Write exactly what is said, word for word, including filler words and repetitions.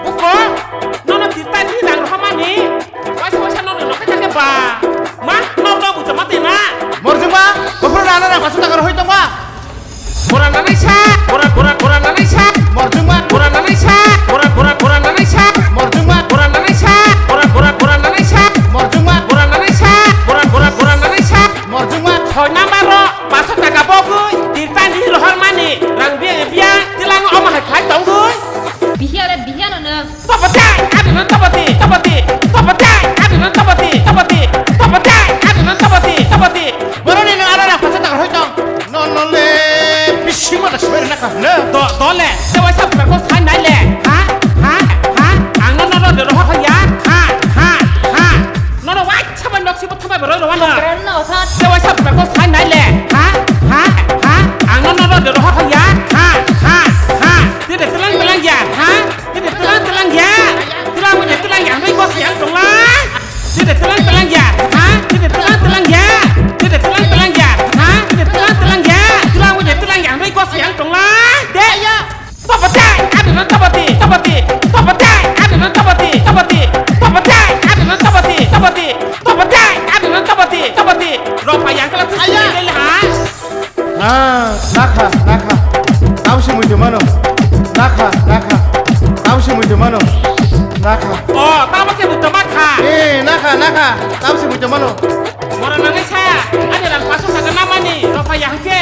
Buko, nono tirta ni rang rohormani. Waisa waisa nono nokha thangkhe ba. Ma, nor no buta mate na. Morjima, buphuru rana rang pasu takar hoi tongma. Bora nanai sa, bora, bora, bora nanai sa. Morjima, bora nanai sa, bora, bora, bora nanai sa. Morjima, bora nanai sa, bora, bora, bora nanai sa. Morjima, bora nanai sa, bora, bora, bora nanai sa. Morjima, soi number ro, paso taka bogwi, tirta ni rohormani, rang biya biya, tilang omo hai khai tongwi. Bihia le bihia no nang. Topati, adi no topati, topati, topati, adi no topati, topati, topati, adi no topati, topati. Boroni no ara ra pasa tak hoi tong. No no le bisi ma da smer na ka. No. Do, do le, te wai sab ka ko sai nai le. Ha? Ha? Ha? Ang no no ro de ro ha ya. Ha? Ha? Ha? No no wai sab nok si bo thamai bo ro ro wa no. Te wai sab ka ko sai nai le. Ha? Ha? Ha? Ang no no ro de ro ha ya. Ha? Ha? Ha? Te de telang telang ya. Ha? Tini telang telang ya. Telang wajah telang ya. Hei bos yang tongla. Tini telang telang ya. Ha? Tini telang telang ya. Tini telang telang ya. Ha? Tini telang telang ya. Telang wajah telang ya. Hei bos yang tongla. Deh. Ayo. Topati. Ada nan topati. Topati. Topati. Ada nan topati. Topati. Topati. Ada nan topati. Topati. Topati. Ada nan topati. Topati. Ropa yang kelas. Ayo. Ha? Ah, nakha, nakha. Tausi muitu mano. Nakha, nakha. Tausi muitu mano. Nakha. Oh, tamo ke muitu makha. Eh, nakha, nakha. Tausi muitu mano. Mora nanai sa. Ani rang pasu kata namani. Ropa yang ke.